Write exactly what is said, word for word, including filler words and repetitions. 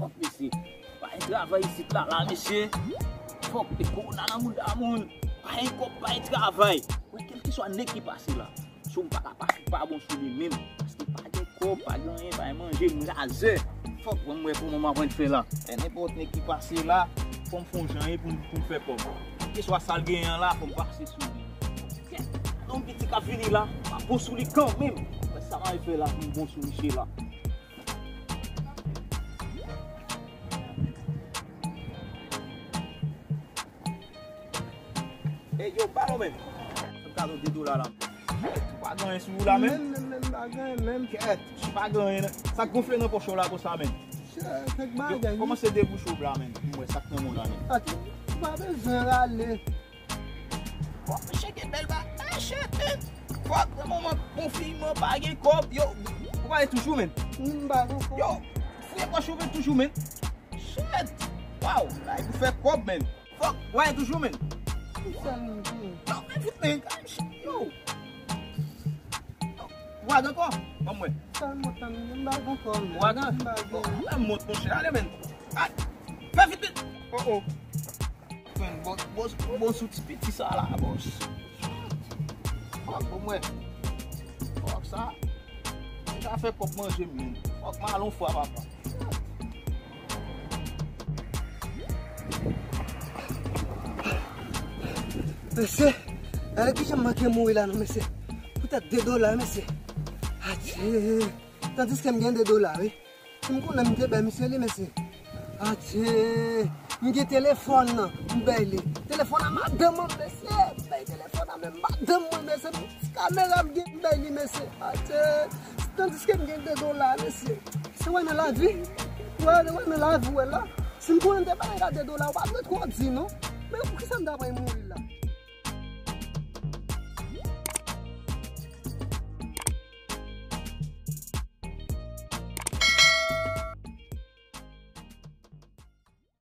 Fòk mesye. Pa gen travay isit la, la, mesye. Fòk e kowona nan mouda moun. Pa gen kòb, pa gen travay. Wi, kèlkeswa nèg ki pase la. Si w pa ka pase pa bon sou li menm. Paske pa gen kòb, pa gen anyen, pa gen manje, m razè. Fòk mwen wè kòman m ap fè la. E nenpòt nèg ki pase la, fò m fè yon jan pou m, pou m fè kòb. Kèlkeswa sa l genyen an la, fò m pase sou li. Kèt, yon piti k ap vini la, m ap bon sou li kanmenm. Wè sa m ap fè la pou m bon sou misye la. Ey, yo, ba non, men. Sa m ka do de dola la. Ou pa gen anyen sou ou la, men? Menm, menm, menm, pa gen anyen, menm. Kèt, ou pa gen anyen, sa k gonfle nan pòch ou la konsa, men. Chè, kèk bagay, wi. Kòmanse debouche w la, men. Pou m wè sa k nan men w la, men. Atann, ou pa bezwen rale. Bon, cheke bèl ba, eh, chè, men. Fòk nan moman konfinman, pa gen kòb, yo. Ou pa gen toujou, men. M pa gen kòb. Yo, fouye pòch ou, men, toujou, men. Shit! Wow! Like ou fè kòb, men. Fòk, wè toujou, men. Ki sèl moun ki. Yo, men vit, men. Yo. Ou pa gen ankò? Ban m wè. Sèl mont la, men m pa gen ankò, men. Ou pa gen? M pa gen. Oh, men mont, monchè. Ale, men. Ay. Fè vit, vit. Oh, oh. Men, bon, bon, bon sou ti piti sa la, bòs. Fòk, ban m wè. Fòk sa. Deja fè kòb manje m, men. Fòk m al yon fwa, papa. Mesye, gade kijan m manke mouri la non, mesye. Poutèt de dola, mesye. Adye. Tandiske m gen de dola, wi. Si m konnen m te bay misye li, mesye. Adye. M gen telefòn nan, m bay li. Telefòn a madanm mwen, mesye. M bay telefòn a menm madanm mwen, mesye. Ti kamera m gen, m bay li, mesye. Adye. Tandiske m gen de dola, mesye. Se wè nan lavi. Wè, wè nan lavi, wè la. Si m konnen m te bay nèg la de dola, ou pa dwe twò di non. Men poukisa m ta pran mouri la?